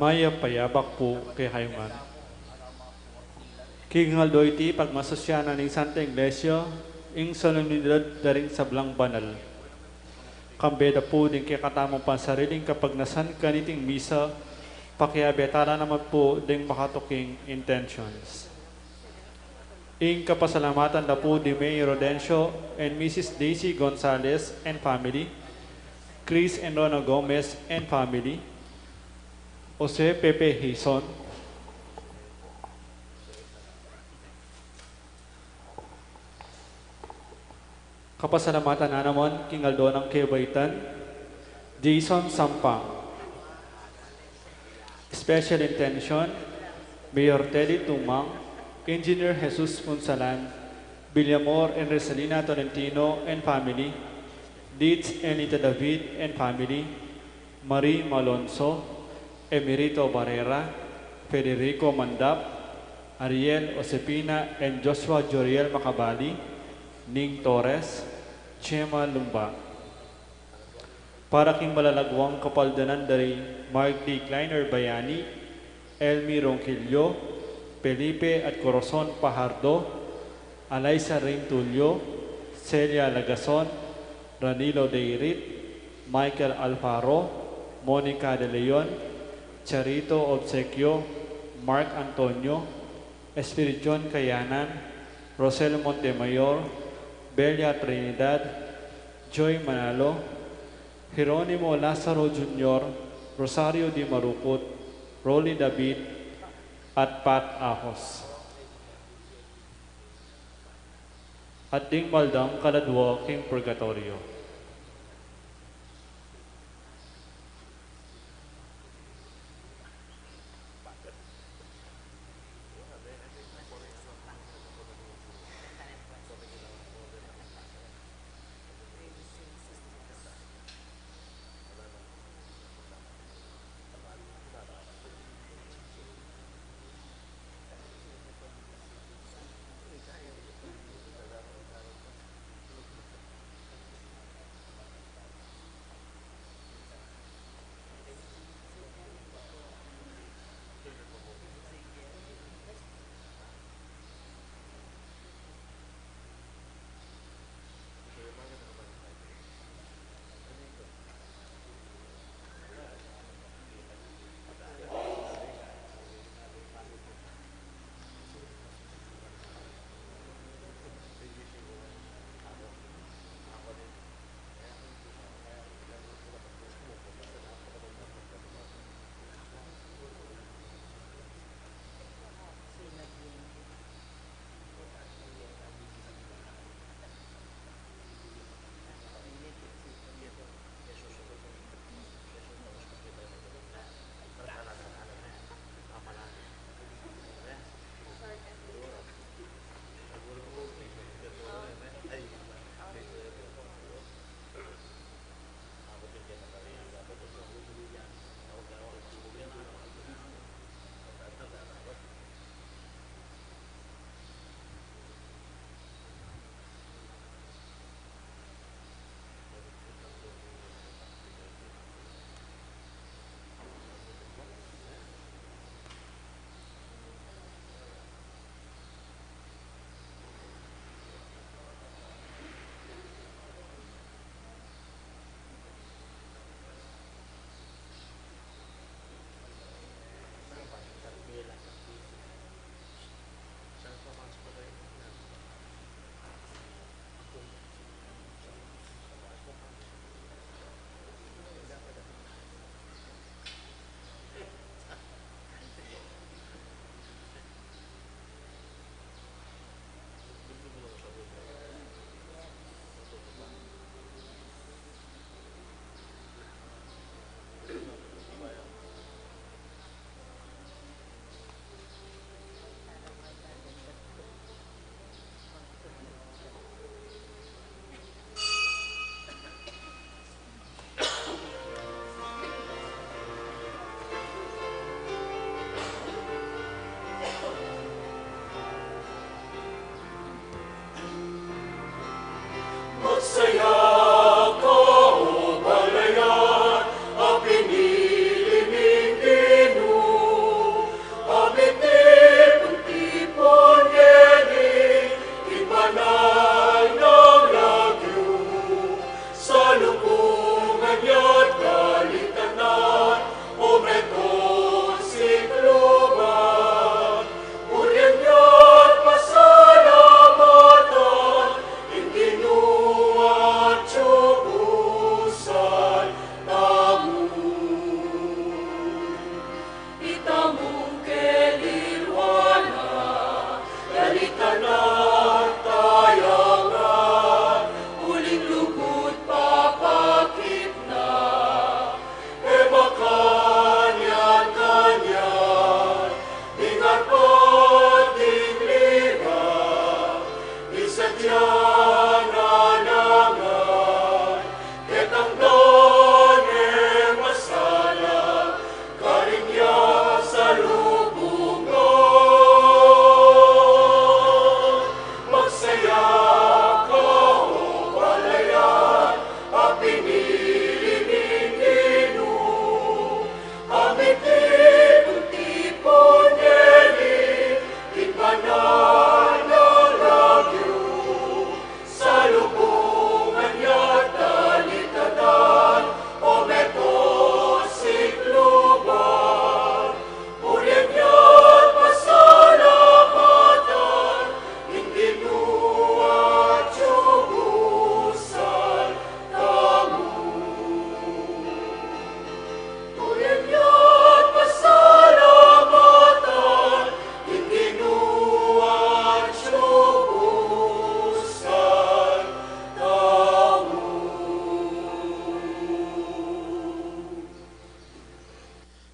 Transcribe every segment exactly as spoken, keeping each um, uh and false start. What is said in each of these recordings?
Mayap a yabak pu kekayu ngan. King aldo iti, pagmasusyan na ning Santa Iglesia ing solemnidad da ring sablang banal. Kambe da pu ding kekatamung pansariling kapagnasan kaniting misa, pakiabe tala naman pu ding makatuking intentions. Ing kapasalamatan da pu di Mayor Rodencio and Missus Daisy Gonzalez and family, Chris and Rona Gomez and family, Jose Pepe Hizon. Kapasalamatan na naman king aldo nang kebaitan, Jason Sampang. Special intention, Mayor Teddy Tumang, Engineer Jesus Punsalan, Villamor and Resalina Tolentino and family, Dietz and Nita David and family, Marie Malonzo, Emerito Barrera, Federico Mandap, Ariel Josefina and Joshua Joriel Macabali, Ning Torres, Chema Lumba. Para king malalagwang kapaldanan da ri Mark D. Kleiner Bayani, Elmi Ronquillo, Felipe at Corazon Pajardo, Alaisa Rintulio, Celia Lagason, Ranilo Deirit, Michael Alfaro, Monica De Leon, Charito Obsequio, Mark Antonio, Espiridion Kayanan, Rosel Montemayor, Belia Trinidad, Joy Manalo, Jeronimo Lazaro Junior, Rosario Di Marucut, Rolly David, at Pat Ahos. At ding maldang kaladwa king purgatoryo.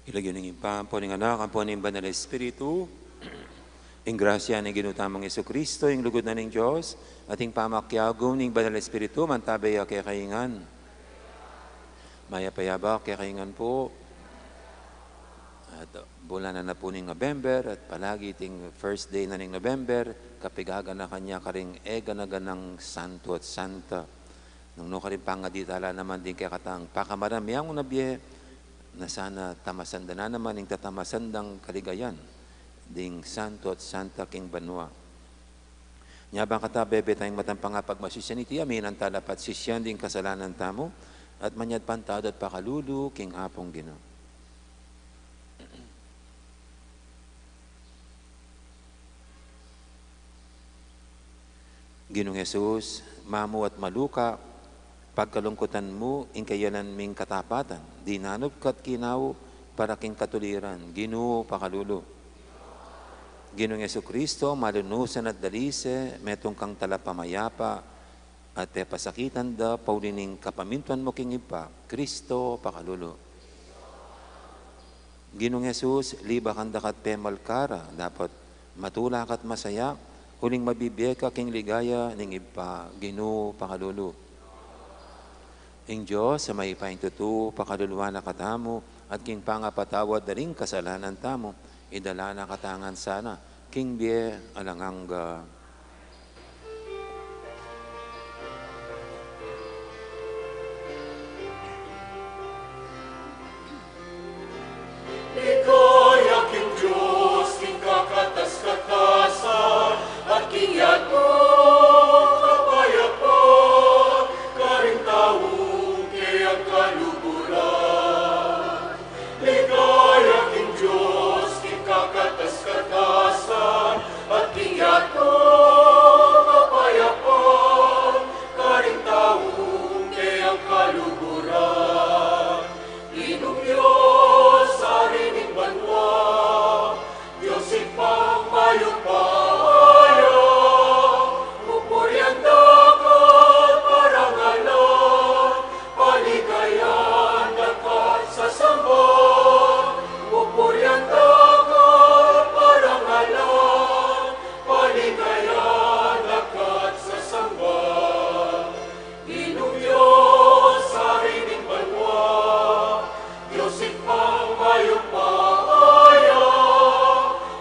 King lagyu ning Ibpa, ampo ning Anak, ampo ning Banal Espiritu. Ing grasya ning Ginu tamung Jesucristo, ing lugud na ning Dios, at ing pamakiagum ning Banal Espiritu, mantabi ya kekayu ngan. Mayap a yabak kekayu ngan pu. At bulan na na pu ning November, at palagi iting first day na ning November, kapigaganakan ya karing eganaganang santo at santa. Nung nu karing pangadi tala naman ding kekatang pakamaramiang na bie, na sana tamasan da na naman ing tatamasan dang kaligayan ding santo at santa king banua. Nya bang kata bebe tayang matang pangapagmasisian iti, aminan tala pat sisian ding kasalanan tamu, at manyad pantado at pakalulu king Apung Ginu. Ginung Jesus, mamu at maluka, pagkalungkutan mu ing kayalan ming katapatan, dinanup ka at kinawu para king katuliran, Ginu, pakalulu. Ginung Jesucristo, malunusan at dalise, metung kang talapamayapa, at pepasakitan da pauli ning kapamintuan mu king Ibpa, Cristo, pakalulu. Ginung Jesus, libakan da ka't pemalkara, dapot matula ka't masaya, uling mabibie ka king ligaya ning Ibpa, Ginu, pakalulu. Ing Dios a mayupayang tutu, pakaluluan na katamu, at king pangapatawad da ring kasalanan tamu, idala na katamu ngan sana king bie alang angga. Ligaya king Dios king kakatas-katasan, at king yatu kapayapan, karing taung keyang kaluguran. Ligaya king Dios king kakatas-katasan, at king yatu kapayapan, karing taung keyang kaluguran. Ginung Dios, Ari ning banua, Dios Ibpang mayupaya, pupurian da ka't parangalan, paligayan da ka't sasamban, pupurian da ka't parangalan, paligayan da ka't sasamban. Ginung Dios, Ari ning banua, Dios Ibpang mayupaya,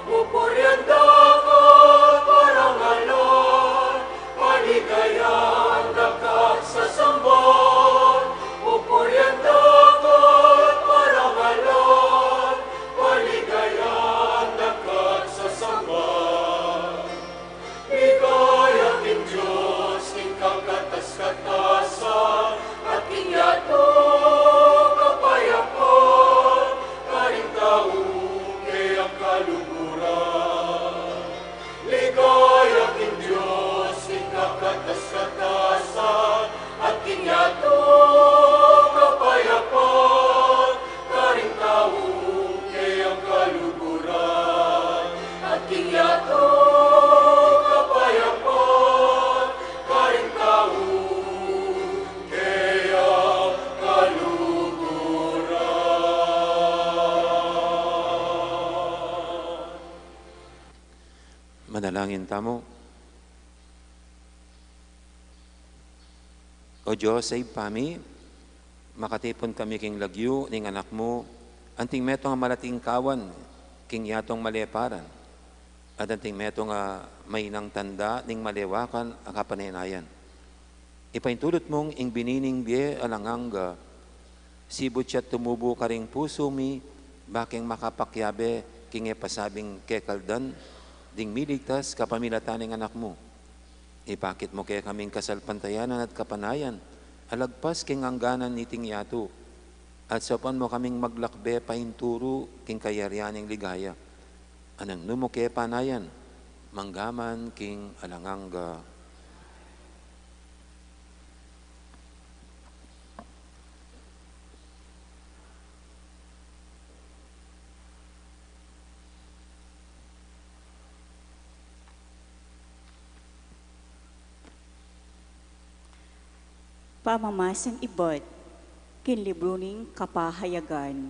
pupurian da ka't parangalan, paligayan da ka't sasamban, pupurian da ka't parangalan, paligayan da ka't sasamban. Ligaya king Dios king kakatas-katasan, at king yatu kapayapan, karing taung keyang kaluguran. Ligaya king Dios king kakatas-katasan, at king yatu kapayapan, karing taung keyang kaluguran. At king yatu kapayapan, karing taung keyang kaluguran. Manalangin tamu. O Dios a Ibpa mi, makatipun kami king lagyu ning Anak mu, anting metung a malatingkawan king yatung maleparan, at anting metung a mainang tanda ning malewakan a kapanaynayan. Ipaintulud mung ing bini ning bie alang angga, sibud ya tumubu karing pusu mi, bakeng makapakiabe king e pasabing kekaldan ding miligtas kapamilatan ning Anak mu. Ipakit mu kekami ing kasalpantayanan at kapanayan a lagpas king angganan niting yatu, at saupan mu kaming maglakbe painturu king kayarian ning ligaya, a nanu mu ke panayan, manggaman king alang angga. Pamamasang ibat king libru ning Kapahayagan.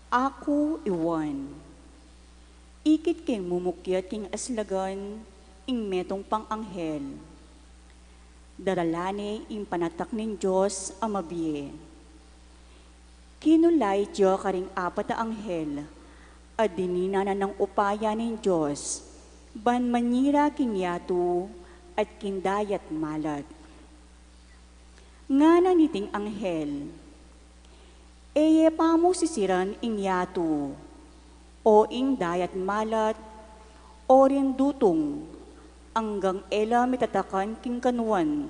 Aku i Juan. Ikit keng mumukyat king aslagan ing metung pang anghel. Daralan ne ing panatak ning Dios a mabie. Kinulait ya karing apat a anghel a dininan nang upaya ning Dios ban manyira king yatu at king dayat malat. Ngana niting anghel, "E ye pamu sisiran ing yatu, o ing dayat malat, o ring dutung, anggang e la mitatakan king kanuan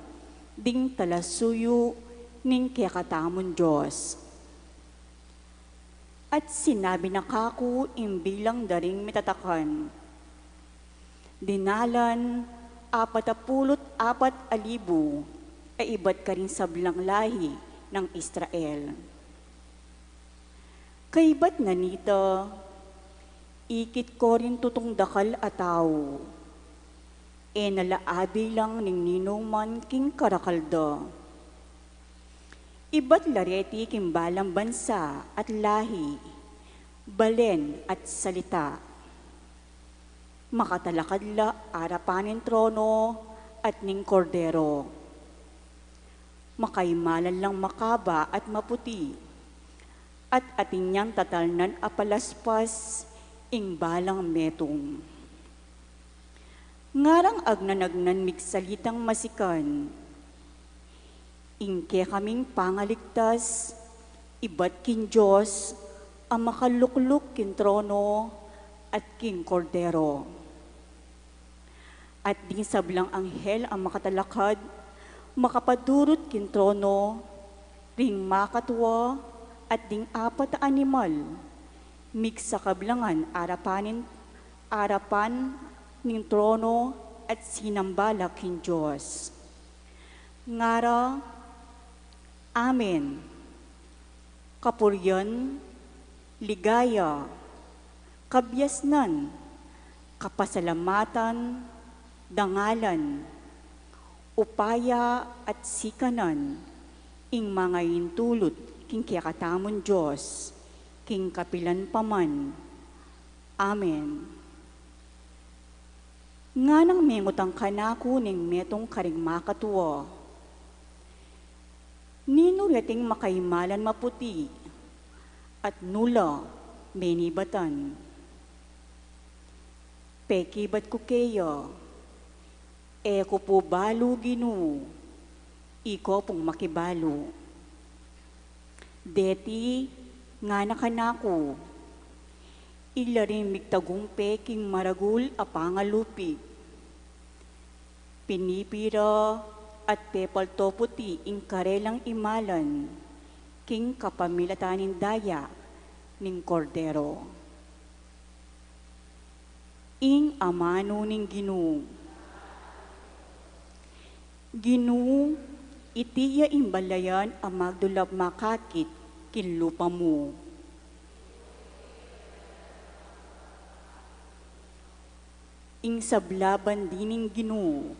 ding talasuyu ning kekatamung Dios." At sinabi na kaku ing bilang da ring mitatakan. Dinalan apatapulu't apat a libu a ibat karing sablang lahi nang Israel. Kaibat na nita, ikit ku ring tutung dakal a tau. E na la abilang ning ninuman king karakal da. Ibat la reti king balang bansa at lahi, balen at salita. Makatalakad la arapan ning trono at ning Kordero. Makaimalan lang makaba at maputi, at atin yang tatalnan a palaspas ing balang metung. Ngarang agnan-agnan migsalitang masikan, ing kekaming pangaligtas ibat king Dios a makalukluk king trono at king Kordero. At ding sablang anghel a makatalakad, makapadurut king trono, ring makatua, at ding apat a animal, migsakablangan arapan ning, arapan ning trono at sinamba la king Dios. Ngara, "Amen. Kapurian, ligaya, kabiasnan, kapasalamatan, dangalan, upaya at sikanan, ing mangaintulut king kekatamung Dios, king kapilan pa man. Amen." Nganang mengutang kanaku ning metung karing makatua, "Ninu reting makaimalan maputi, at nu la menibatan?" Pekibat ku keya, "E ku pu balu, Ginu, iko pung makibalu." Deti ngana kanaku, "Ila ring migtagumpe king maragul a pangalupig. Pinipira at pepalto puti ing karelang imalan king kapamilatan ning daya ning Kordero." Ing amanu ning Ginu. Ginu, iti ya ing balayan a magdulap makakit king lupa mu. Ing sabla bandi ning Ginu,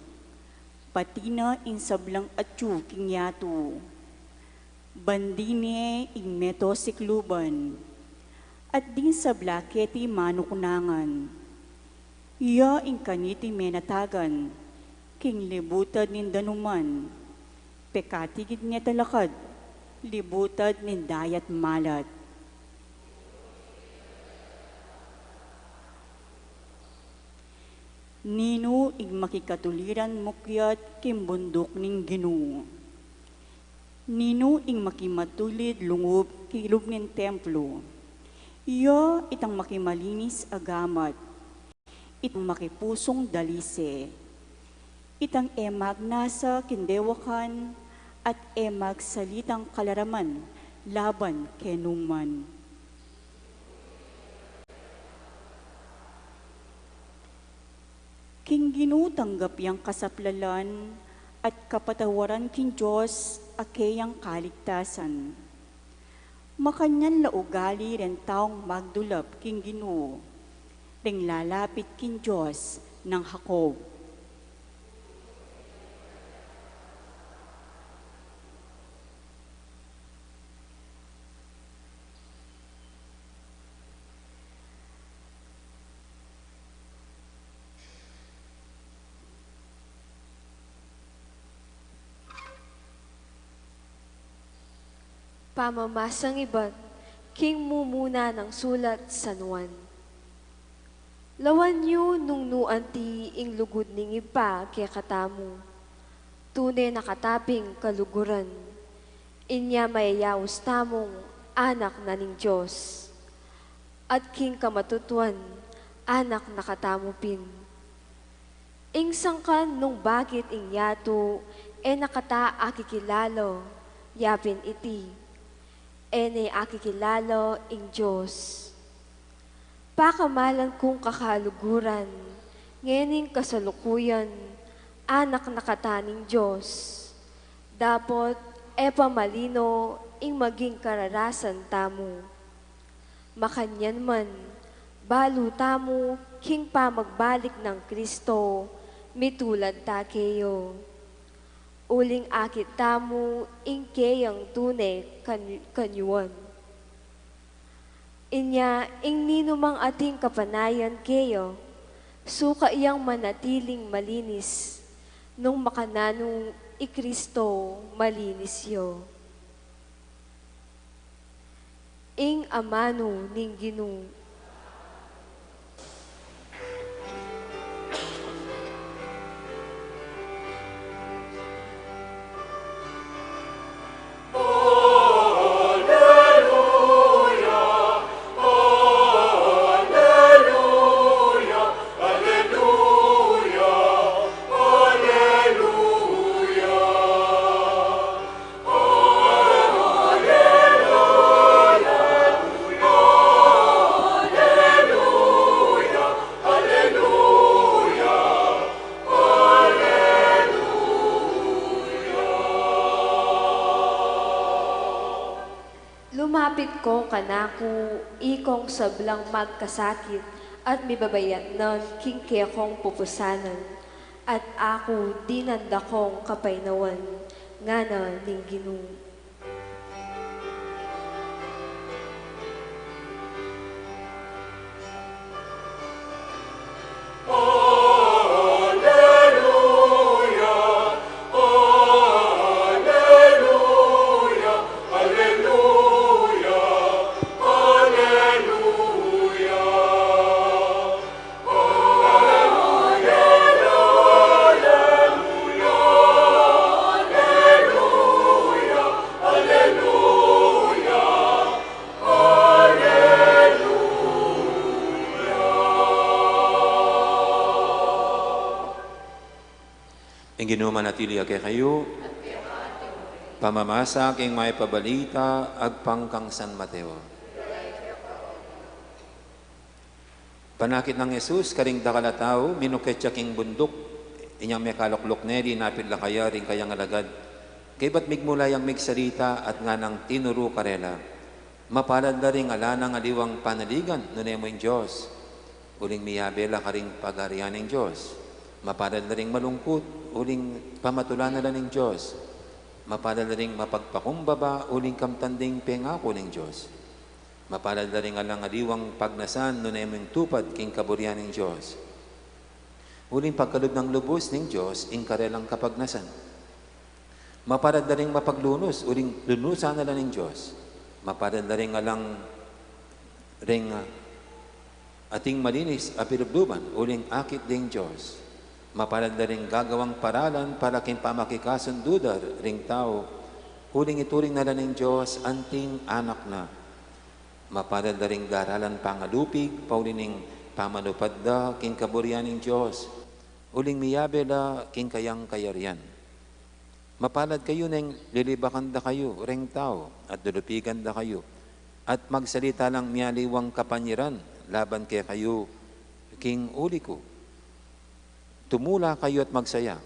pati na ing sablang atyu king yatu. Bandi ne ing meto sikluban, at ding sabla keti manuknangan. Iya ing kaniti menatagan king libutad ning danuman, pekatigid ne talakad libutad ning dayat malat. Ninu ing makikatuliran mukyat king bunduk ning Ginu? Ninu ing makimatulid lungub king lub ning templo? Iya itang makimalinis a gamat, itang makipusung dalise, itang e magnasa king dewakan, at e magsalitang kalaraman laban kenuman. King Ginu tanggap yang kasaplalan at kapatawaran king Dios a keyang kaligtasan. Makanyan la ugali ring taung magdulap king Ginu, ring lalapit king Dios nang Jacob. Pamamasang ibat king mumuna nang sulat San Juan. Lawan yu nung nu anti ing lugud ning Ibpa kekatamu. Tune na kata pin kaluguran. Inya mayayaus tamung anak na ning Dios. At king kamatutuan, anak na katamu pin. Ing sangkan nung bakit ing yatu, e na kata akikilala, yapin iti, e ne akikilala ing Dios. Pakamalan kung kakaluguran, ngening kasalukuyan, anak na kata ning Dios. Dapot, e pa malino ing maging kararasan tamu. Makanyan man, balu tamu king pamagbalik nang Kristo, mitulad ta keya. Uling akit tamu ing keyang tune kan-, kanyuan. Inya ing ninumang ating kapanayan keya, suka yang manatiling malinis, nung makananu i Kristo malinis ya. Ing amanu ning Ginu. Lumapit ko kanaku, ikong sablang magkasakit at mibabayatnan king kekong pupusanan, at aku dinan da kong kapaynawan, ngana ning Ginu. Ing Ginu manatili ya kekayu. Pamamasa king Mayap a Balita agpang kang San Mateo. Panakit nang Jesus karing dakal a tau, minukit ya king bunduk, inyang mekalukluk ne, linapit la kaya ring kayang alagad. Kaybat migmula yang migsalita at nganang tinuru karela, "Mapalad la ring ala nang aliwang panaligan, nune mu ing Dios. Uling miyabe la karing pagarian ning Dios. Mapalad la ring malungkut, uling pamatulan na la ning Dios. Mapalad la ring mapagpakumbaba, uling kamtan ding pengaku ning Dios. Mapalad la ring alang aliwang pagnasan, nune mu ing tupad king kaburian ning Dios. Uling pagkalub nang lubus ning Dios ing karelang kapagnasan. Mapalad la ring mapaglunus, uling lunusan na la ning Dios. Mapalad la ring alang ring, ah, ating malinis a pilubluban, uling akit ding Dios. Mapalad la ring gagawang paralan para king pamakikasundu da ring tau, uling ituring na la ning Dios anting anak na. Mapalad la ring daralan pangalupig, pauli ning pamanupad da king kaburian ning Dios, uling miyabe la king kayang kayarian. Mapalad kayu neng lilibakan da kayu reng tau, at lulupigan da kayu, at magsalita lang mialiwang kapanyiran laban kekayu king uli ku. Tumula kayu at magsaya,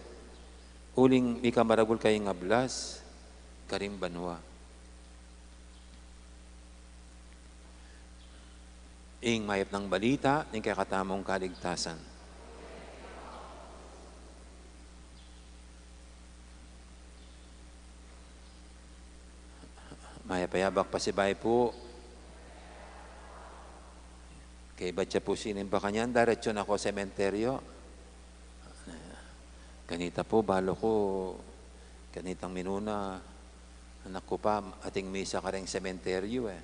uling mikamaragul kayung ablas karing banua." Ing mayap nang balita ning kekatamung kaligtasan. Mayap a yabak pasibayu pu. Kaybat ya pu sinimba kanyan, diretso na ku sementeryo. Kanita pu, balu ku, kanitang minuna, Anak ku pa, ating misa kareng sementeryo, e.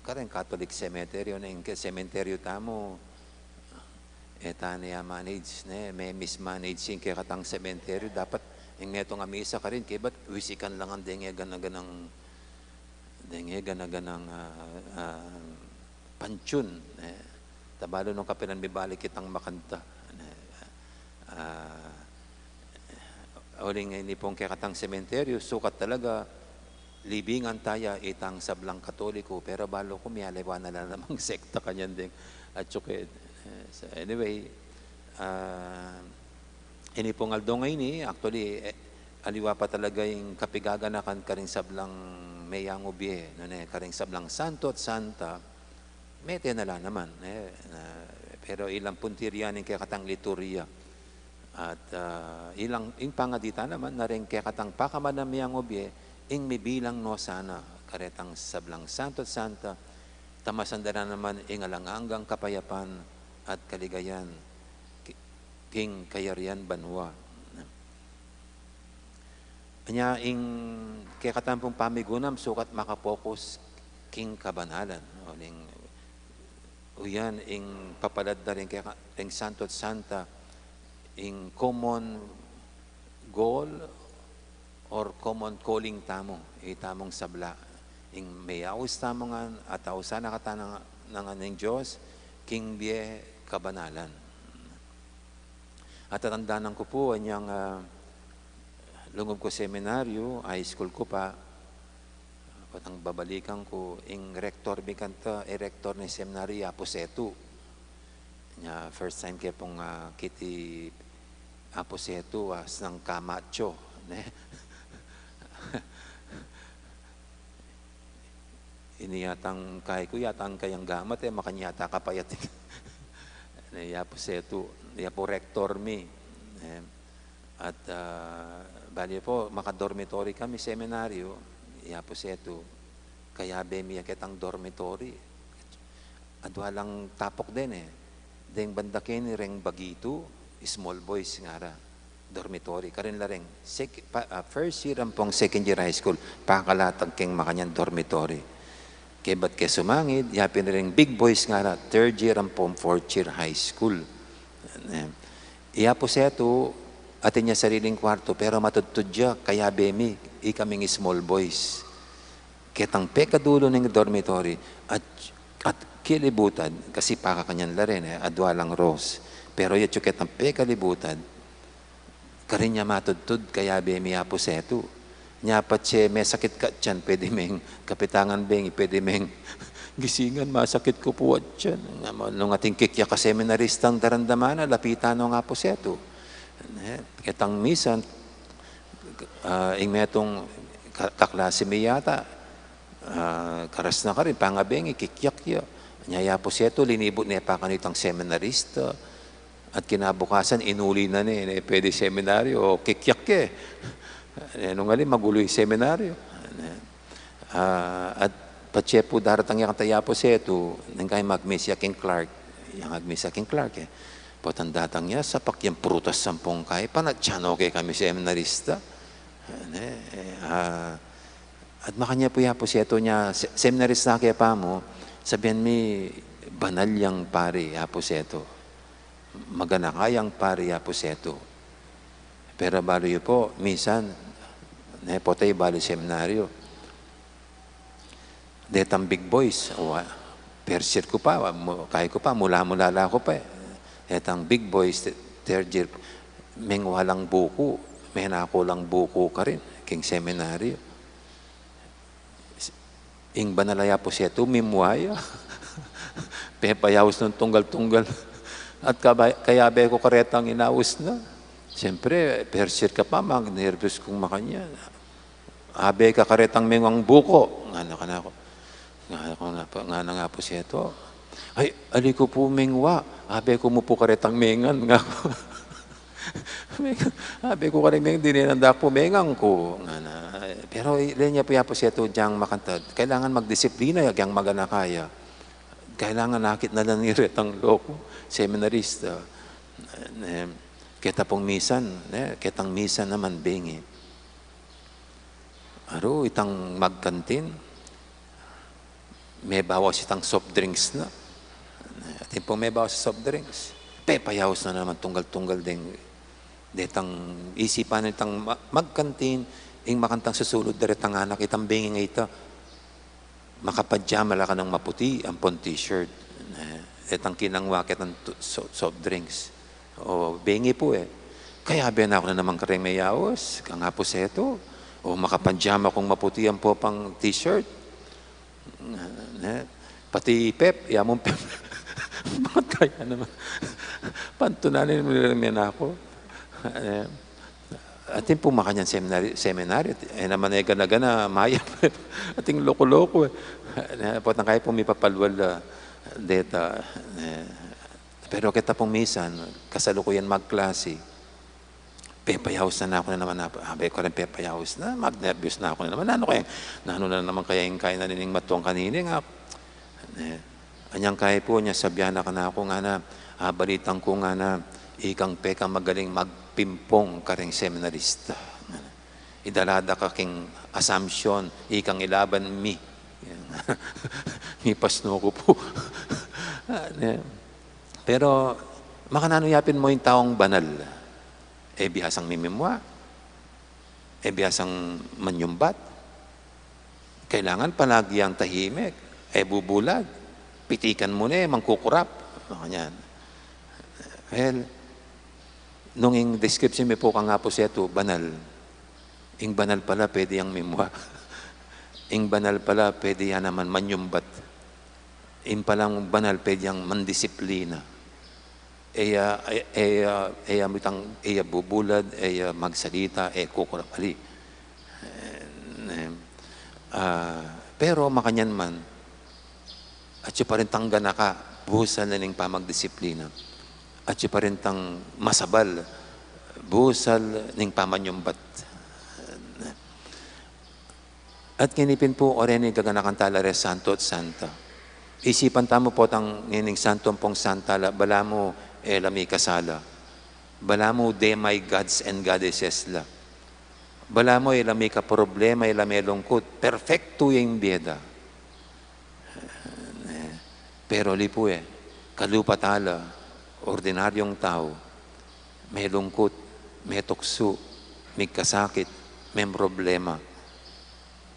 Kareng Catholic cemetery, ne, ing sementeryo tamu, e, tane a manage, ne, me mismanage ing kekatang sementeryo. Dapat ing metung a misa karin, kaybat wisikan la ngan deng e gana-ganang, deng e gana-ganang, a, a, panteon, e. Tabalu nung kapilan mibalik kitang makanta, e. A, uling ini pung kekatang sementeryo, sukat talaga libingan taya itang sablang Katoliko, pero balu ku mialiwa na la namang sekta kanyan deng atsu ke. E, so anyway, a, ini pung aldo ngeni, actually, e, aliwa pa talaga ing kapigaganakan karing sablang meyangu bie, nune, karing sablang santo at santa, mete na la naman, e, na, pero ilang puntirya ning kekatang liturya. At, a, ilang, ing pangaditan naman, na ring kekatang pakamanamyang obie, ing mibilang no sana, karetang sablang santo at santa, tamasan da na naman ing alang anggang kapayapan at kaligayan, ki-, king kayarian banua. Anya ing kekatang pung pamigunam sukat makapokus king kabanalan. O ning, uyan ing papalad da ring keka-, ring santo at santa, ing common goal or common calling tamu, itamung sabla. Ing meyaus tamu ngan at ausan na kata ngan ning Dios, king bie kabanalan. At tatandanan ku pu, anyang, a, lungub ku seminaryo, high school ku pa, potang babalikan ku, ing rektor mi kanta, e rektor ning seminaryo, i Apu Setu. Nya, first time ke pung, a, kiti Apu Setu, a, asnang kamacho, ne? Ini yatang kai ku, yatang kayang gamat, e, makanyan yata kapayat. Ne, i Apu Setu, i Apu rektor mi. E, at, a, bali pu, maka-dormitory kami, seminaryo, i Apu Setu. Kayabe mi ya ketang dormitory. Adwa lang tapok den, e. Deng banda keni reng bagitu, small boys ngara. Dormitory. Karin la reng sec-, pa-, a, first year ampong second year high school, pakalatag keng makanyan dormitory. Kaybat ke sumangid, yapin reng big boys ngara, third year ampong fourth year high school. E, i Apu Setu, atin ya sariling kwartu, pero matudtud ya, kayabe mi, ikaming small boys. Ketang pekadulu ning dormitory, at, at kilibutad, kasi pakakanyan la rin, e, adwa lang rows. Pero yatsu ketang pekalibutad, karin ya matudtud, kayabe mi i Apu Setu. Nya patse mesakit ka atyan, pwede meng kapitangan bengi, pwede meng gisingan, masakit ku pu atyan. Nga mo, nung ating kikyak a seminaristang daramdaman na, lapitan no ing Apu Setu. E, ketang misan, a, ing metung ka-, kaklase mi yata, a, karas na karin, pangabengi, kikyak ya. Nya i Apu Setu, linibut ne pa kanitang seminarista. At kinabukasan, inuli na ne, ne pwede seminaryo, o kikyak ke. E, nung ali, magulo ing seminaryo. A, at patse pu daratang ya kanta i Apu Setu, neng kai magmisa ya king clerk, yang agmisa king clerk, e. Potang datang ya, sapak yang prutas ampong kai, panatyan no ke kami seminarista. Ne, e, a, at makanyan pu i Apu Setu nya, se-, seminarista ke pa mu, sabian mi, banal yang pari, Apu Setu. Maganaka yang pari, Apu Setu. Pero balu yu pu, misan, ne, potang bali seminaryo. Detang big boys, wa, first year ku pa, wa, mu-, kai ku pa, mula-mula la ku pa, e. Detang big boys, te-, third year, mengwa lang buku, menaku lang buku karin, king seminaryo. Ing banal a Apu Setu, mimwa ya. Pepayaus nung tunggal-tunggal. At kabay-, kayabe ku karetang inaus na. Siyempre, first year ka pa, magnerbiyos kung makanyan. Abe ka karetang mengwang buku. Ngana kanaku. Ngana ku, ngana, ngana ning Apu Setu. Ay, ali ku pu mengwa. Abe ku mu pu karetang mengan, ngaku. Abe ku karetang mengan, dinan da ku pu mengan ku. Ngana. Pero i-, len ya pu i Apu Setu, dyang makantad. Kailangan magdisiplina ya, dyang maganaka ya. Kailangan akit na la ne retang loku, seminarista. E, keta pung misan, e, ketang misan naman bengi. Aru, itang magkantin, mebawas itang soft drinks na. Atin pung mebawas a soft drinks. Pepayaus na naman tunggal-tunggal deng, detang isipan itang ma-, magkantin, ing makantang susulud da retang anak, itang bengi ita. Makapadyama la ka nang maputi ampong t-shirt. Eh, detang kinangwa ketang tu-, so-, soft drinks. O, bengi pu e. Kayabe na ku na naman kareng meyaus, kang Apu Setu. O, makapadyama kung maputi ampo pang t-shirt. Ne? Pati Pep, ya mung Pep. Bakit kaya naman? Pantunanin mu rin yan ako. Eh, atin pung makanyan seminary, seminary, e naman e gana-gana, mayap. Atin loko-loko e. Eh, potang kaya pung mipapalwal la deta. Eh, pero keta pung misan, kasalukuyan magklasi, pepayaus na naku na naman, abe ku karin pepayaus na, magnerbyos na ku na naman. Nanu kaya, nanu na naman kaya ing kainan ning matuang kanini, nga. Eh, anyang kaya pu, nya sabyan na kanaku, ngana, abalitan ku, ngana, ikang peka magaling magpimpong kareng seminarista. Idala da ka king Assumption, ikang ilaban mi. Mipasnu ku pu. Ne? Pero, makananu yapin mu ing taung banal? E biasang mimimwa. E biasang manyumbat. Kailangan palagi yang tahimik. E bubulad. Pitikan mu ne, mangkukurap. Makanyan. Well, nung ing description mi pu kang Apu Setu, banal. Ing banal pala, pwede yang mimwa. Ing banal pala, pwede ya naman manyumbat. Ing palang banal, pwede yang mandisiplina. E ya, e, e ya, e ya mitang, e ya bubulad, e ya magsalita, e kukurap ali. Eh, ah, pero makanyan man, atyu pa rin tang ganaka, busal na ning pamagdisiplina. Atyu pa rin tang masabal, busal ning pamanyumbat. At ngeni pin pu, o reni gaganakan tala reng santo at santa. Isipan tamu potang ngening santo ampong santa la, balamu e la mikasala. Balamu demigods and goddesses la. Balamu e la mikaproblema, e la melungkut. Perfektu ya ing bie da. Eh, pero ali pu e, kalupa tala, ordinaryung tau, melungkut, metuksu, migkasakit, memroblema.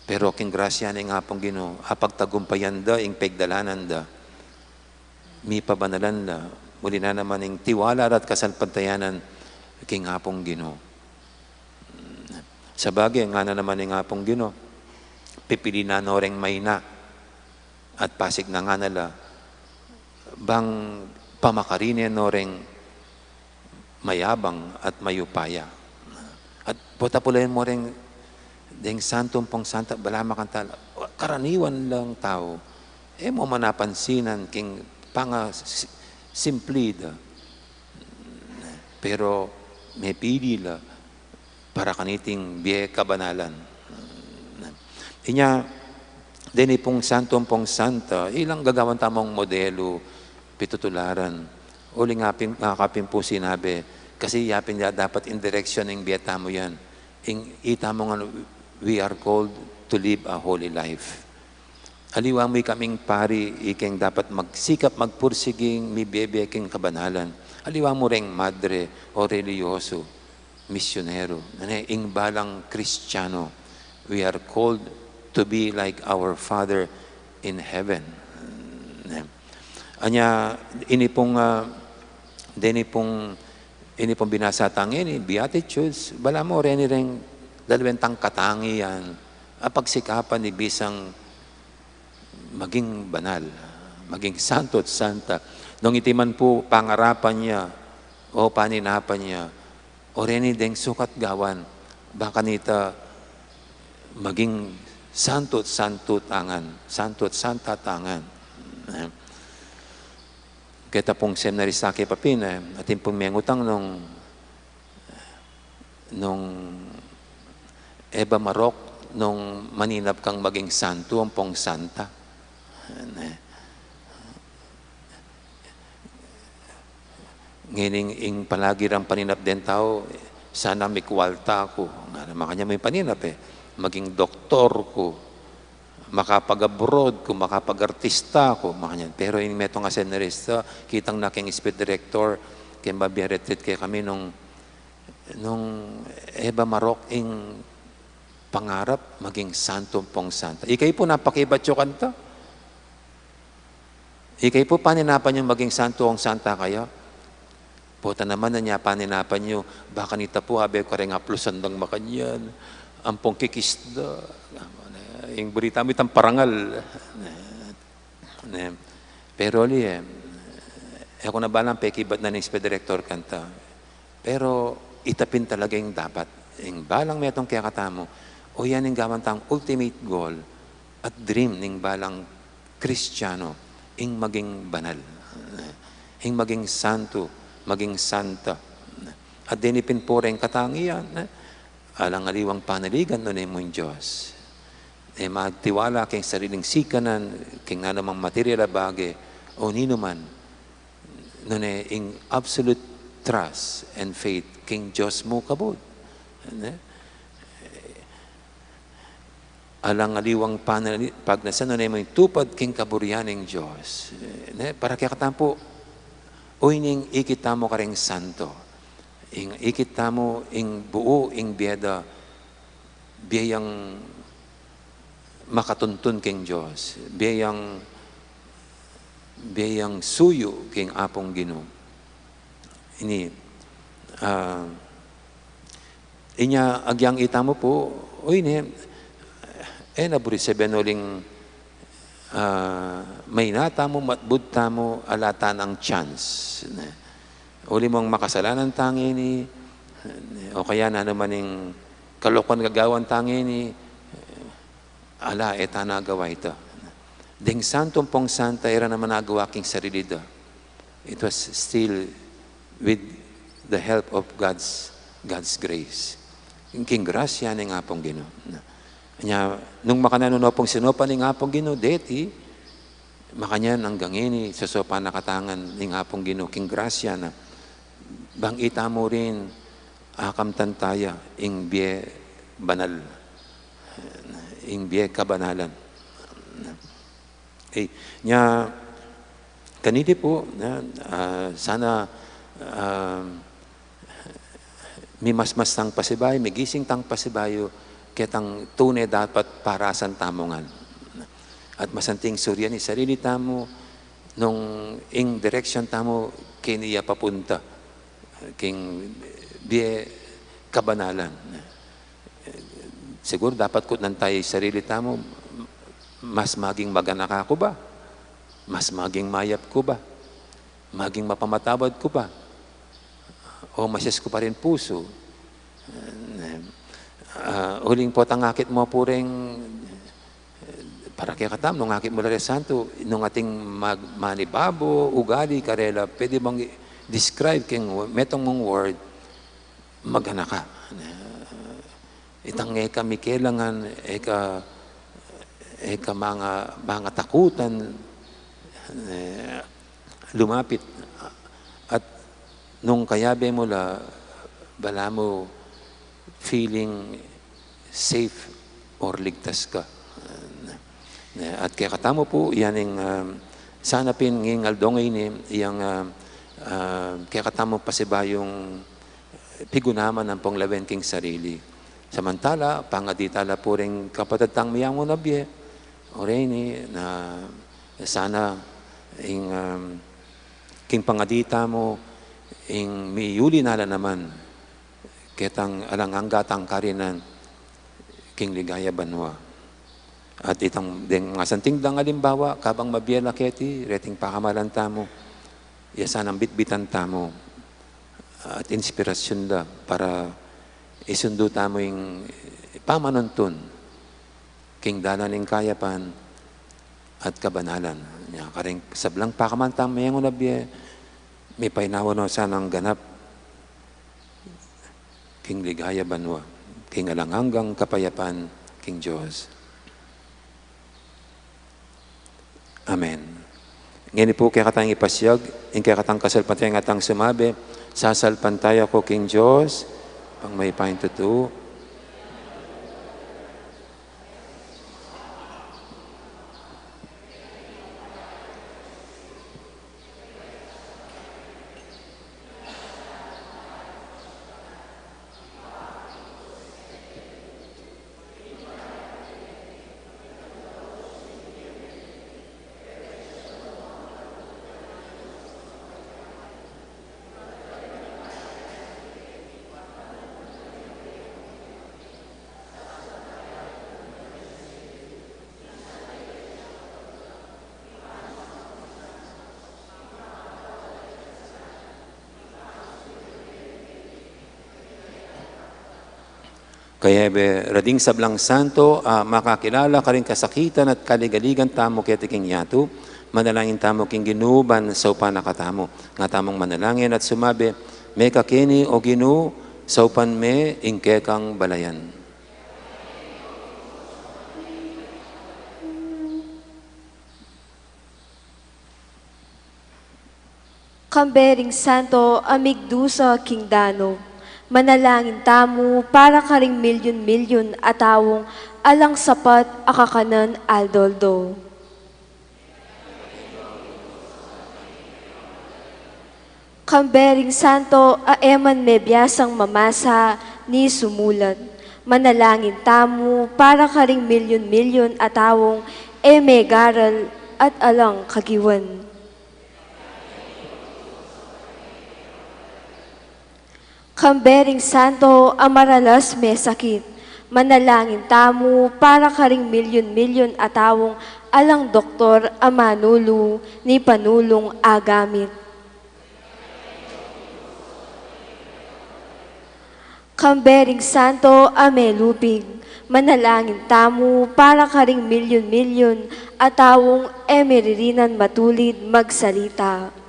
Pero king grasya ning Apung Ginu, apagtagumpayan da ing pigdalanan da. Mipabanalan la, muli na naman ing tiwala ra't kasalpantayanan king Apung Ginu. Sabagay, ngana naman ning Apung Ginu, pipilinan no reng maina at pasig na ngana la, bang pamakarine no reng mayabang at mayupaya. At potang pulayan mu reng, deng santo ampong santa, balamu makanyan tala, karaniwan lang tau, e mu man apansinan king panga si-, simpli da. Pero mepili la para kaniting bie kabanalan. Inya, deni pung santo ampong santa, ilang gagawan tamung modelu, pitutularan. Uling apin, nga kapin pu sinabi, kasi yapin ya dapat ing direksyon ning bie tamu yan. Ing, itamu ngan, we are called to live a holy life. Aliwa mu ikaming pari, ikeng dapat magsikap, magpursiging mibie-bie king kabanalan. Aliwa mu reng madre o relihiyoso, misyonero, nune, ing balang Kristiyano, we are called to be like our Father in Heaven. Anya, ini pung, ah, deni pung, ini pung binasa tang ini, Beatitudes, balamu reni reng laluan tang katangian, apagsikapan ning bisang maging banal, maging santo at santa. Nung iti man pu pangarapan ya, o paninapan ya, o reni deng sukat gawan, bang kanita maging santo at santo tangan, santo at santa tangan. Eh. Keta pung seminarista ke papin, eh, atin pung mengutang nung, nung e ba marok nung maninap kang maging santo ampong santa. Ne? Ngening ing palagi rang paninap deng tau, sana mikwalta ku. Nga naman kanya mu ing paninap e. maging doktor ku, makapag-abroad ku, makapag-artista ku, makanyan. Pero ing metung a seminarista, kitang na keng speech director, keng babie retreat kekami nung, nung e ba marok ing pangarap, maging santu ampong santa. Ikayu pu, napakibat yu kanta. Ikayu pu, paninapan yu maging santu ampong santa kaya? Pota naman, anya paninapan yu, baka nita pu, abe ku kareng aplusan dang makanyan, ampong kikisda. Ing balita mu itang parangal. Ne. Pero ali, e, e ku na balang pekibat na ning speech director kanta. Pero ita pin talaga ing dapat. Ing balang metung kekatamu, o yan ing gawan tang ultimate goal at dream ning balang Kristiano, ing maging banal, ing maging santu, maging santa. At deni pin pu reng katangian, alang aliwang panaligan nune mung Dios. E magtiwala keng sariling sikanan, keng nanumang material a bage, o ninuman, nune ing absolute trust and faith keng Dios mu kabud. Ne? Alang aliwang panali-, pagnasan, nune mu ing tupad keng kaburian ning Dios. Ne? Para kekatamu pu, o ini ing ikit tamu kareng santo. Ing ikit tamu, ing buu, ing bie da, bie yang makatuntun keng Dios, bie yang, bie yang suyu keng Apung Ginu. Ini, ah, inya agyang itamu pu, o ini, e na buri sabian uling, ah, maina tamu, matbud tamu, ala tanang chance, ne? Uli mung makasalanan tang ini, o kaya nanuman ing kalokuan gagawan tang ini, ala, e ta na agawa ita. Deng santu ampong santa, e ra naman agawa king sarili da. It was still with the help of God's, God's grace. King grasya ning Apung Ginu. Nya, nung makananu no pung sinupan ning Apung Ginu, deti, makanyan anggang ini, sasaupan na katamu ning Apung Ginu, king grasya na. Bang itamu rin, akamtan taya, ing bie banal, ing bie kabanalan. E, nya, kaniti pu, na, ah, sana, ah, mimasmas tang pasibayu, migising tang pasibayu, ketang tune dapat parasan tamu ngan. At masanting surian ing sarili tamu, nung ing direksyon tamu keni ya papunta, king bie kabanalan. Siguru dapat kutnan tayu ing sarili tamu, mas maging maganaka ku ba? Mas maging mayap ku ba? Maging mapamatawad ku ba? O masias ku pa rin pusu? Ah, uling potang akit mu pu reng, para kekatamu, nung akit mu la reng santu, nung atin mag-, manibabo, ugali karela, pwede mung i-describe keng metung mung word, maganaka. Itang e ka mikelangan, e ka, e ka manga, manga takutan, e, lumapit. At nung kayabe mu la, balamu feeling safe or ligtas ka. E, at kekatamu pu, yan ing, um, sana pin ngeni, aldo ngeni, yang, um, um, kekatamu pasibayung pigunaman ampong lawen king sarili. Samantala, pangadi ta la pu reng kapatad tang meyangu na bie, o reni, na sana ing, um, king pangadi tamu, ing miyuli na la naman ketang alang angga tang karinan king ligaya banua. At itang deng masanting dang alimbawa, kabang mabie la keti, reting pakamalan tamu, ya sanang bitbitan tamu at inspirasyun da para isundu tamu ing pamanuntun king dalan ning kayapan at kabanalan. Nya, karing sablang pakaman tang meyangu na bie, mipainawa no sanang ganap king ligaya banua, king alang anggang kapayapan king Dios. Amen. Ngeni pu kekatang ipasiag ing kekatang kasalpantaya, ngatang sumabi, sasalpantaya ku king Dios, pang mayupayang tutu. Kaya be, rading sablang santo a makakilala karing kasakitan at kaligaligan tamu keti king yatu, manalangin tamu king Ginu ban saupan na katamu. Nga tamung manalangin at sumabi, Mekakeni, O Ginu, saupan me ing kekang balayan. Kambe ring santo a migdusa king danu, manalangin tamu para karing milyun-milyun a taung alang sapat a kakanan aldo-aldo. Kambe ring santo a e man mebiasang mamasa ni sumulat, manalangin tamu para karing milyun-milyun a taung e megaral at alang kagiwan. Kambe ring santo a maralas mesakit, manalangin tamu para karing milyun-milyun a taung alang doktor a manulu ni panulung agamit. Kambe ring santo a melupig, manalangin tamu para karing milyun-milyun a taung e meririnan matulid magsalita.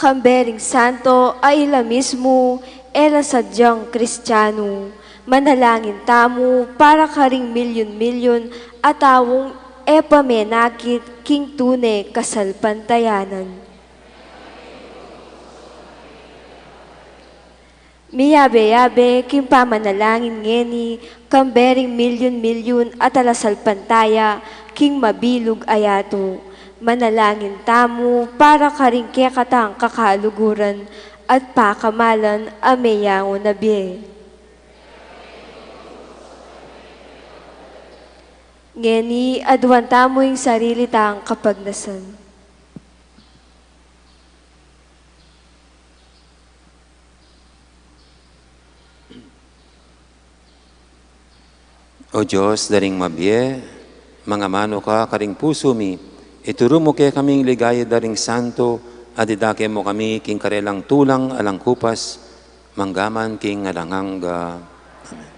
Kambe ring santo a ila mismu e la sadyang Kristianu, manalangin tamu para karing milyun-milyun a taung e pa menakit king tune kasalpantayanan. Miyabe-yabe king pamanalangin ngeni kambe ring milyun-milyun a talasalpantaya king mabilug a yatu. Manalangin tamu para karing kekatang kakaluguran at pakamalan a meyangu na bie. Ngeni aduan tamu ing sarili tang kapagnasan. O Dios da ring mabie, mangamanu ka karing pusu mi, ituru mu kekami ing ligaya da ring santo, at idake mu kami king karelang tulang alang kupas, manggaman king alang angga. Amen.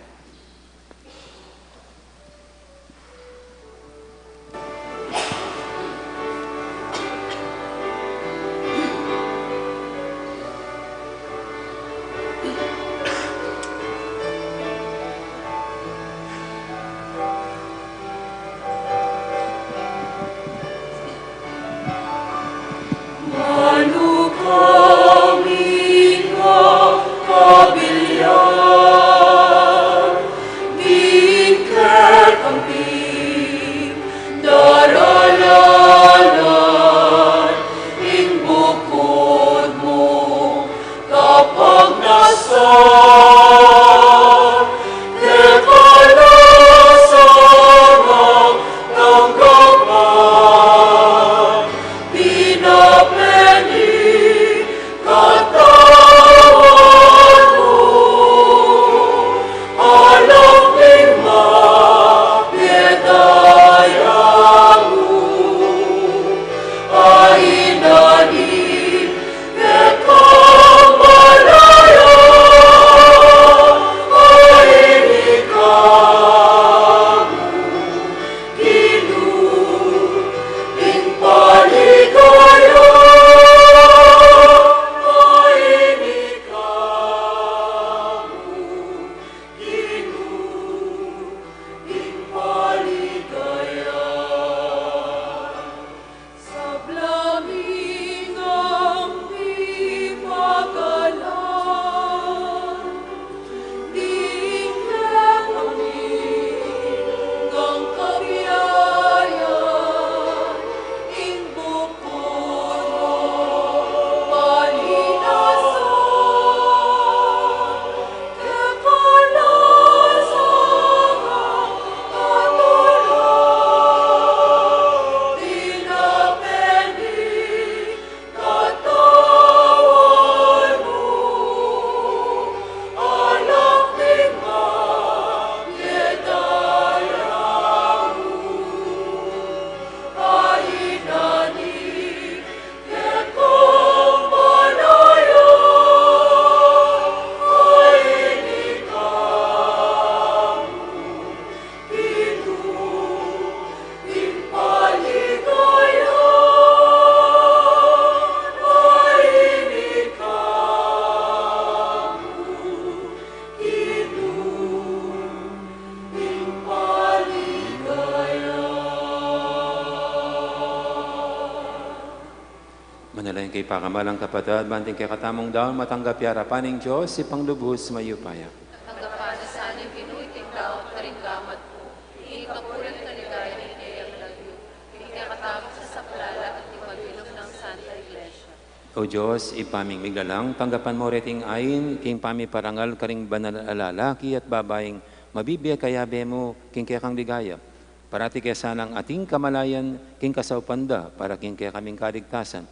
Lain keng pakamalan, kapatad, ban king kekatamung daun matanggap ya arapan ning Dios, Ibpang lubus mayupaya. Tanggapan na sa ning Ginu iting daun karing gamat mu, king kapurian at kaligayan ning keyang lagyu, king kekatamung sasaplala at king mabilug nang Santa Iglesia. O Dios, Ibpa ming miglalang, tanggapan mu reting ain king pamiparangal karing banal a lalaki at babaing mabibie kayabe mu king kekang ligaya. Parati ke sanang ating kamalayan king kasaupan da para king kekaming kaligtasan.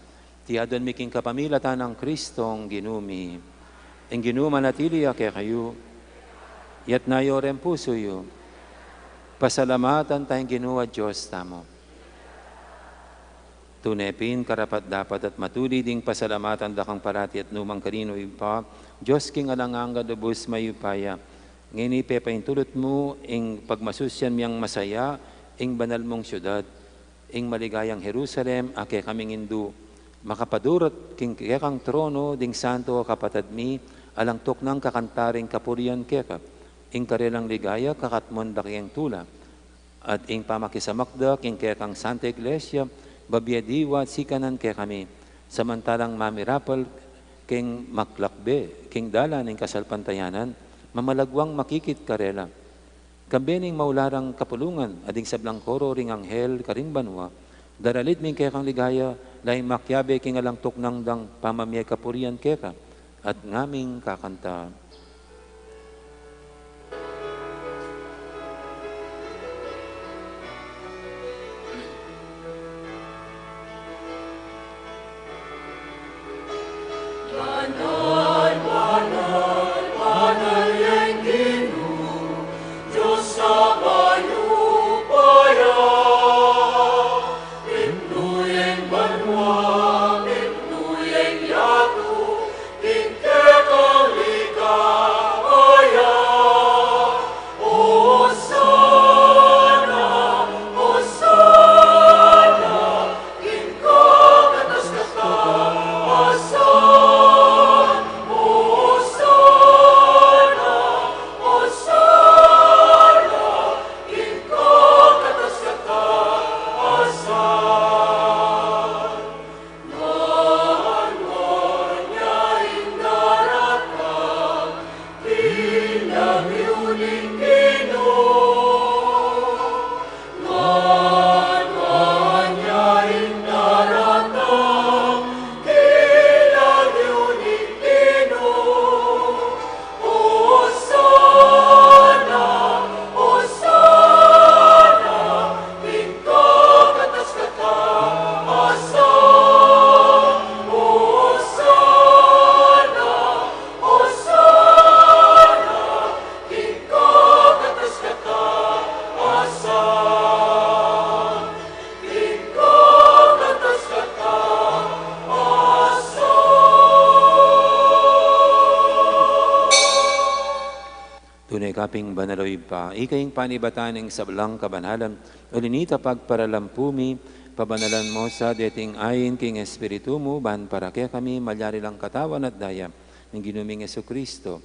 Iti adwan mi king kapamilatan nang Kristong Ginu mi. Ing Ginu manatili ya kekayu. Itas yu reng pusu yu. Pasalamatan taya ing Ginu a Dios tamu. Tune pin karapat-dapat at matulid ing pasalamatan da kang parati at nukarin man, Ibpa, Dios king alang angga, lubus mayupaya. Ngeni pepaintulut mu ing pagmasusyan ming masaya ing banal mung siudad, ing maligayang Jerusalem a kekaming indu, makapadurut king kekang trono ding santo a kapatad mi, alang tuknang kakanta ring kapurian keka. Ing karelang ligaya kakatmun da keng tula, at ing pamakisamak da king kekang Santa Iglesia, babie diwa at sikanan kekami, samantalang mamirapal keng maklakbe king dalan ning kasalpantayanan, mamalagwang makikit karela. Kambe ning maulagang kapulungan a ding sablang koro ring anghel karing banua, daralit mi ing kekang ligaya, laing makiabe king alang tuknang dang pamamie kapurian keka, at ngaming kakanta. Banal, banal, banal yang Ginu, Dios a mayupaya. Pinu yang banua, pinu yang yatu, king kekang ligaya. Osana, Osana, king kakatas-katas. Osana, Osana, king kakatas-katas. Tune ka pin banal, o Ibpa, ika ing panibatan ning sablang kabanalan. Uli na nita, pagparalampu mi, pabanalan mu sa deting ain king Espiritu mu, ban para kekami malyari lang katawan at daya ning Ginu ming Jesucristo.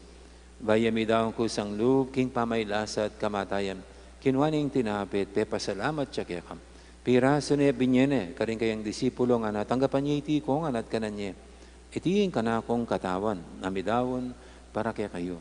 Bayu ya midaun kusang lub king pamagkasakit at kamatayan, kinua ne ing tinape at pepasalamat ya keka, pirasu ne, binie ne karing kayang disipulo, ngana, tanggapan ye iti kongan at kanan ye. Iti ing kanakung katawan a midaun para kekayu.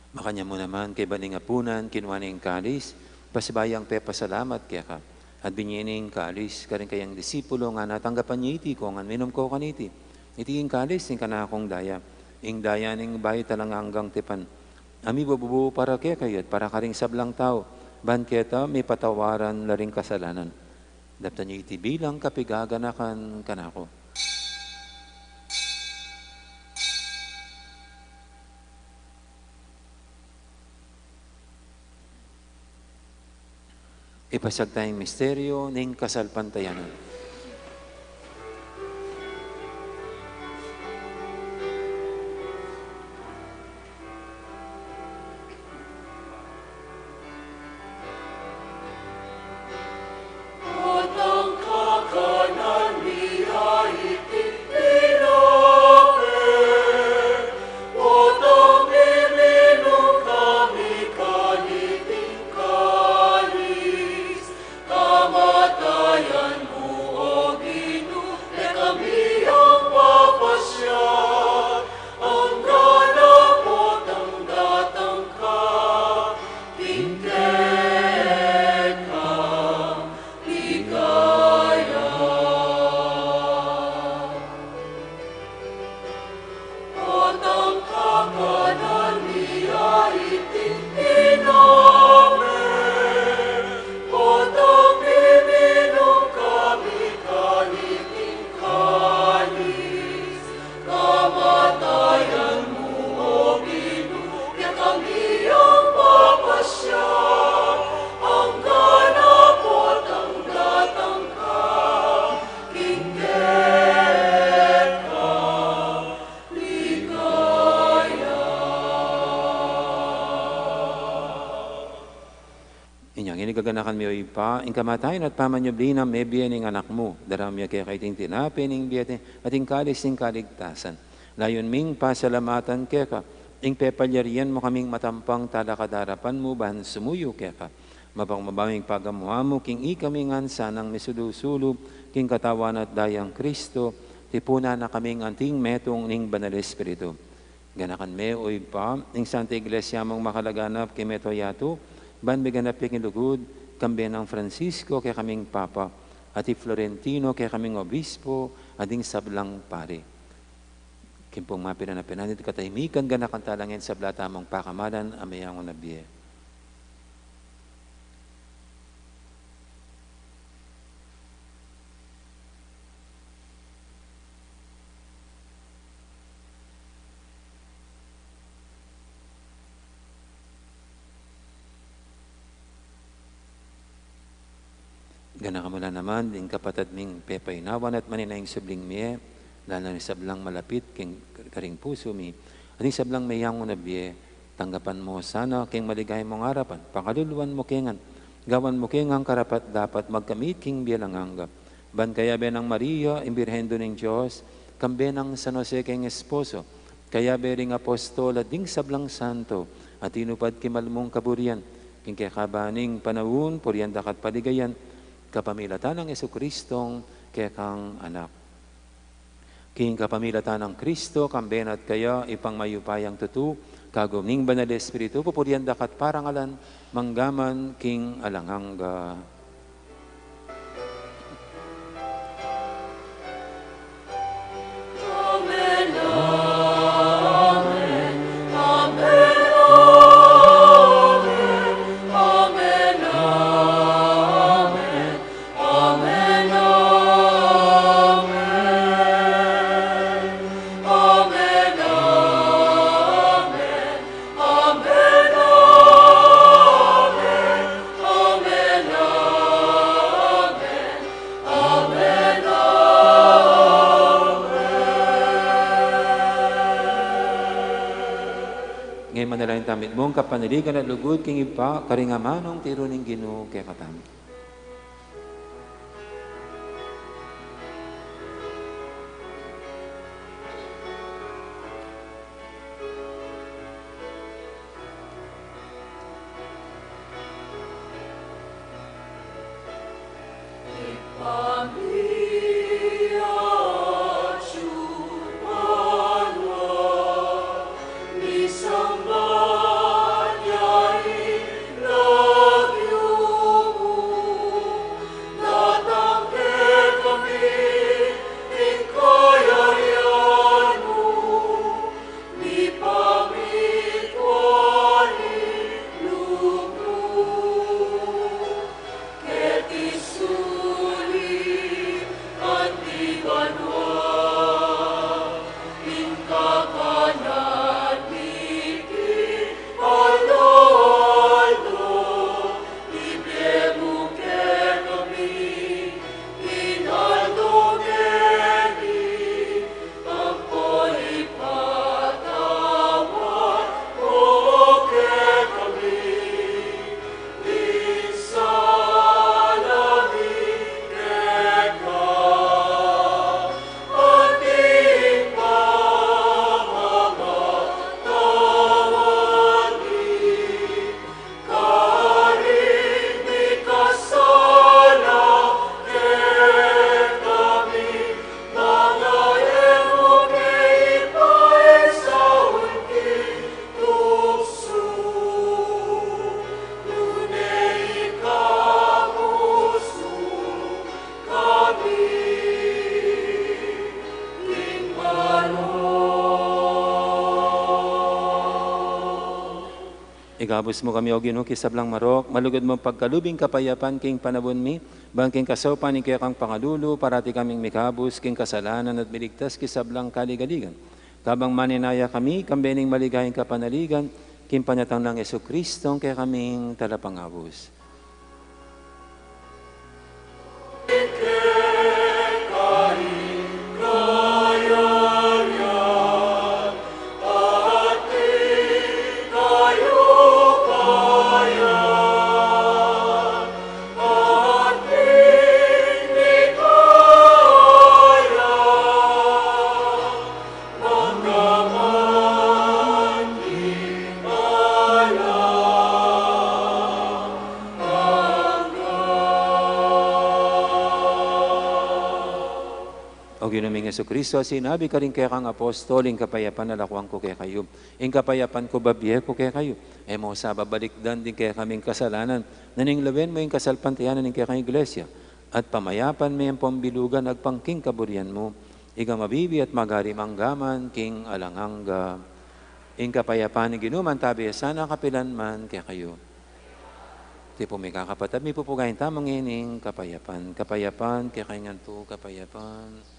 Makanyan mu naman, kaybat ning apunan, kinua ne ing kalis, pasibayu yang pepasalamat keka, at binie ne ing kalis karing kayang disipulo, ngana, tanggapan ye iti kongan, minum ko kaniti. Iti ing kalis ning kanakung daya, ing daya ning bayu at alang anggang tipan, a mibubu para kekayu at para karing sablang tau, ban keta mipatawaran la ring kasalanan. Daptan ye iti bilang kapaganakan kanaku. Ipasiag taya ing misteryu ning kasalpantayanan. Inya ngeni gaganakan mi, O Ibpa, ing kamatayan at pamanyubli nang mebie ning Anak mu. Daraun mi keka iting tinape ning bie at ing kalis ning kaligtasan. Layun ming pasalamatan keka ing pepalyarian mu kaming matampang talakad king arapan mu ban sumuyu keka. Mapagmabawing pagamu-amu king ikami ngan sanang misulu-sulu king katawan at dayang Kristo, tipunan na kaming anting metung ning Banal Espiritu. Ganakan me, O Ibpa, ing Santa Iglesia mung makalaganap king mabilug a yatu, ban miganap ya king lugud, kambe nang Francisco kekaming Papa, at i Florentino kekaming Obispo, at ding sablang pari. King pung mapilan a penandit katahimikan, ganakan tala ngeni ing sabla tamung pakamalan a meyangu na bie. Ganakan mu la naman ding kapatad ming pepaynawan at manenaya king subling mie, lalu na ring sablang malapit king karing pusu mi, at ing sablang meyangu na bie, tanggapan mu sana king maligaya mung arapan, pakaluluan mu ke ngan, gawan mu ke ngan karapat-dapat magkamit king bie alang angga. Ban kayabe nang Maria, ing Birhen Indu ning Dios, kambe nang San Jose king esposo, kayabe ring apostol at ding sablang santo, a tinupad king mal mung kaburian, king kekaban ning panaun, purian da ka at paligayan, kapamilatan nang Jesucristong kekang Anak. King kapamilatan nang Kristo, kambe na at kaya, Ibpang mayupayang tutu, kagum ning Banal Espiritu, pupurian da ka at parangalan, mangga man king alang angga. Ngeni manalangin tamu mitmung kapanaligan at lugud king Ibpa, karing amanung tiru ning Ginu kekatamu. Ikabus mu kami, O Ginu, king sablang marok, malugud mung pagkalub ing kapayapan king panaun mi, ban king kasaupan ning kekang pangalulu, parati kaming mikabus king kasalanan at miligtas king sablang kaligaligan. Kabang maninaya kami, kambe ning maligayang kapanaligan, king panyatang nang Jesucristo, ing kekaming Talapangabus. O Ginu ming Jesucristo, sinabi karing kekang apostol, ing kapayapan lakuan ku kekayu, ing kapayapan ku babie ku kekayu. E mu sa babalikdan ding kekaming kasalanan, nune lawen mu ing kasalpantayanan ning kekang Iglesia, at pamayapan me ampong bilugan agpang king kaburian mu, ika a mabibie at magari mangga man king alang angga. Ing kapayapan ning Ginu mantabe ya sana kapilan man kekayu. Iti pu, mikakapatad, mipupugayan tamu ngening kapayapan. Kapayapan kekayu ngan pu, kapayapan.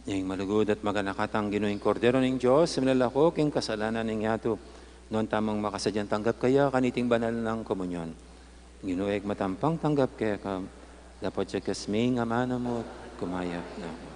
Ing malugud at maganakang Ginu, ing Kordero ning Dios, a milalako king kasalanan ning yatu. Nuan tamung makasadyang tanggap kaya kaniting banal nang komunyon. Ginu, e ku matampang tanggap keka, dapot ya kasming amanu mu, kumayap na ku.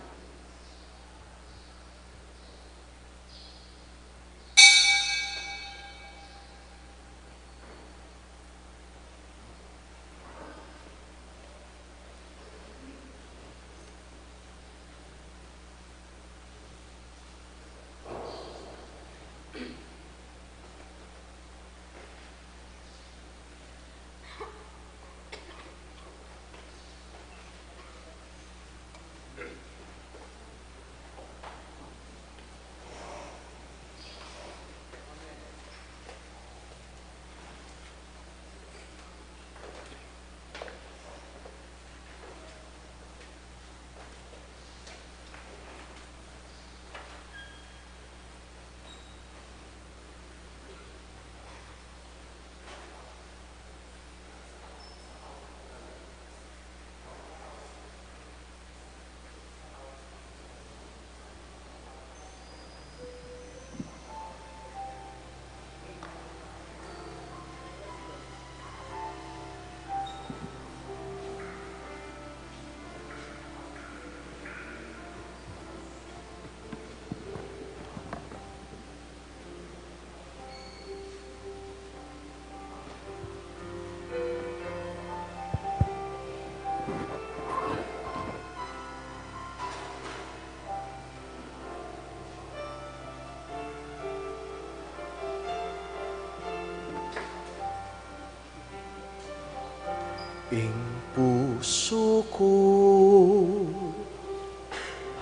Ing pusu ku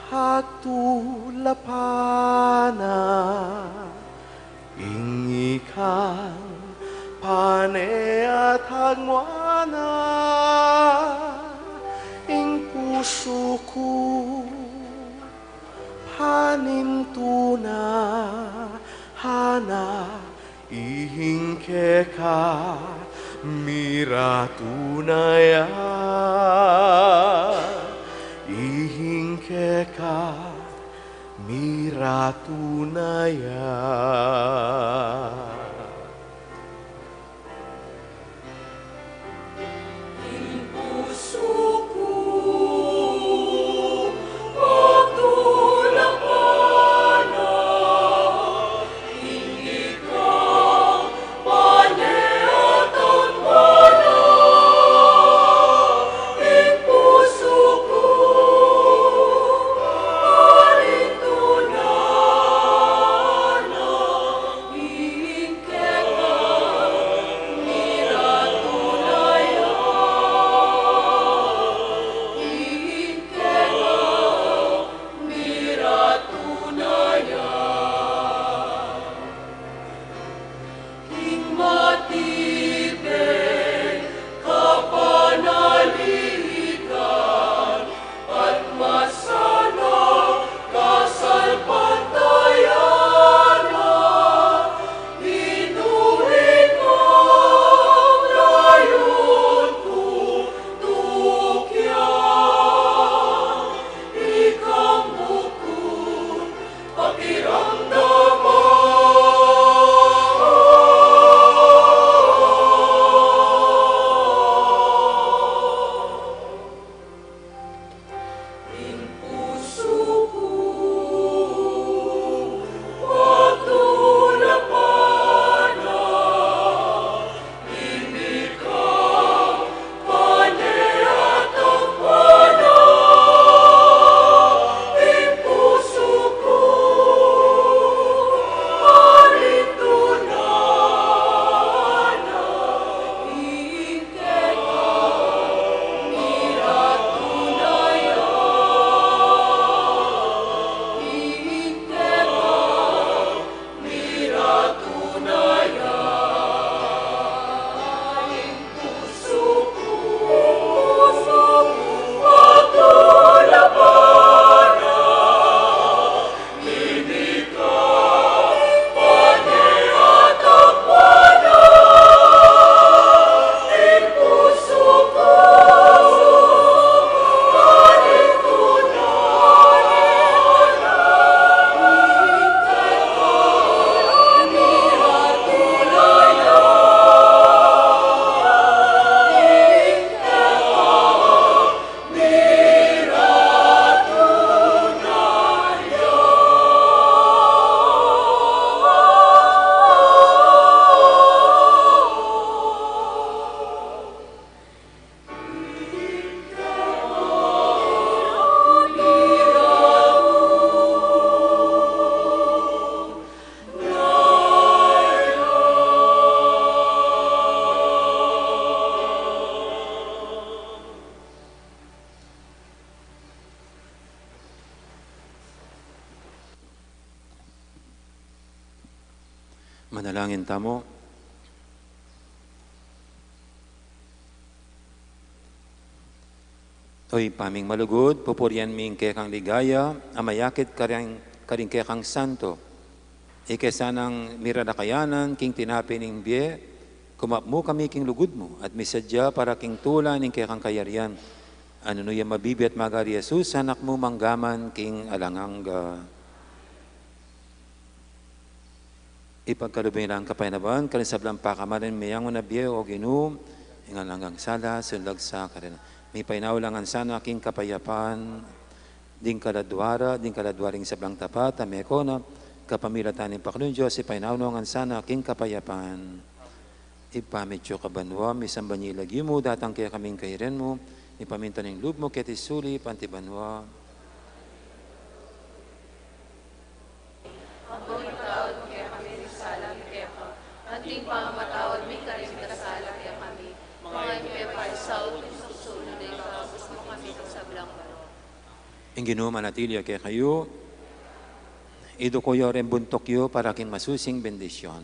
pagtulapan na, ing ikang pane at agmuan na, ing pusu ku panintunahan na, ihing keka miratu na ya, ihing keka miratu na ya. Manalangin tamu. O Ibpa ming malugud, pupurian mi ing kekang ligaya a mayakit karing, karing kekang santo. Ike sanang miralakayanan king tinape ning bie, kumapmu kami king lugud mu, at misadya para king tula ning kekang kayarian. Anu nu yang mabibie at magari Jesus, Anak mu, mangga man king alang angga. Ipagkalub ing alang kapayapan, karing sablang pakamalan, ing meyangu na bie, O Ginu, ing alang anggang sala, sunlag sa karela. Mipainawa la ngan sana king kapayapan ding kaladua ra, ding kaladua ring sablang tapat a meko na, kapamilatan ning pakalulu ning Dios, ipainawa na ngan sana king kapayapan. Ibpa mi atsu ka banua, misamban ya ing lagyu mu, datang kekami ing kayarian mu, mipamintuan ing lub mu keti sulip anti banua. Ampon ipatawad mu kekami ring sala mi keka, anti ing pamamatawad mi karing mikasala kekami. Manga e mu ke paisaul Ing Ginu manatili ya kekayu. Iduku yu ring buntuk yu para king masusing bendisyon.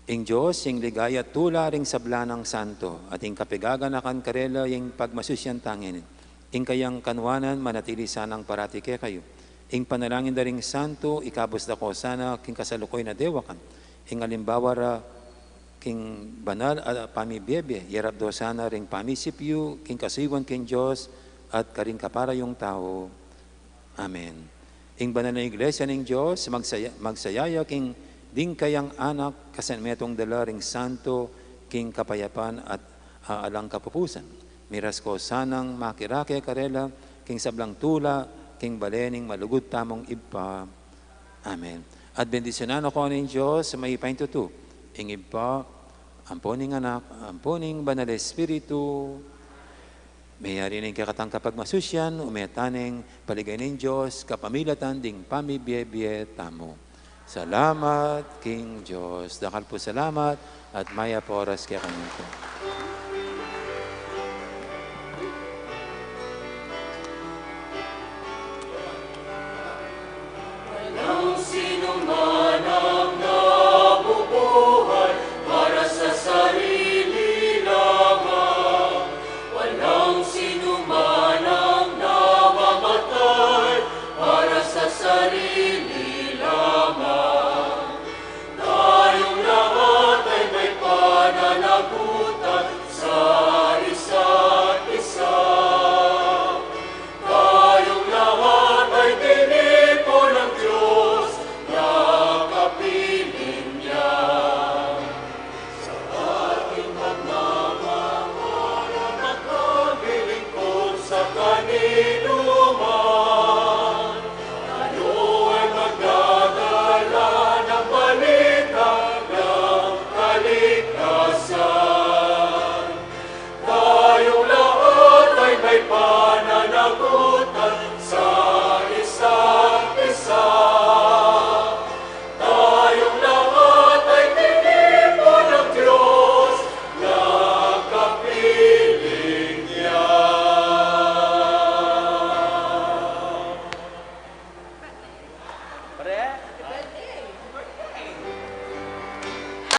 Ing Dios, ing ligaya at tula ring sablang santo, at ing kapaganakan karela ing pagmasusyan tangin, ing kayang kanuanan manatili sanang parati kekayu. Ing panalangin da ring santo, ikabus da ko sana king kasalukuyan a dewakan. Ing alimbawa ra king banal a pamibie-bie, yarap do sana ring pamisip yu king kasuyuan king Dios at karing kapara yung tau. Amen. Ing banal a Iglesia ning Dios, magsaya-, magsaya ya king ding kayang anak, kasan metung dala ring santo king kapayapan at, ah, alang kapupusan. Miras ko sanang makirake karela king sablang tula, king bale ning malugud tamung Ibpa. Amen. At bendisyunan na ko ning Dios, mayupaya ing tutu, ing Ibpa, ampo ning Anak, ampo ning Banal Espiritu. Meyari ning kekatang kapagmasusyan, ume tane ing paligaya ning Dios, kapamilatan ding pamibie-bie tamu. Salamat king Dios. Dakal pung salamat at mayap a oras kekayu. Walang sino man ang nabubuhay para sa sarili lamang. Walang sino man ang namamatay para sa sarili lamang. Tayong lahat ay may pananagutan sa isa't isa. Tayong lahat ay tinipon ng Diyos na kapiling niya. Sa ating pagmamahal at paglilingkod sa kaninuman, tayo ay magdadala ng balita ng kaligtasan. Tayong lahat ay may pananagutan sa isa't isa. Tayong lahat ay tinipon ng Diyos na kapiling niya. Pare, happy birthday!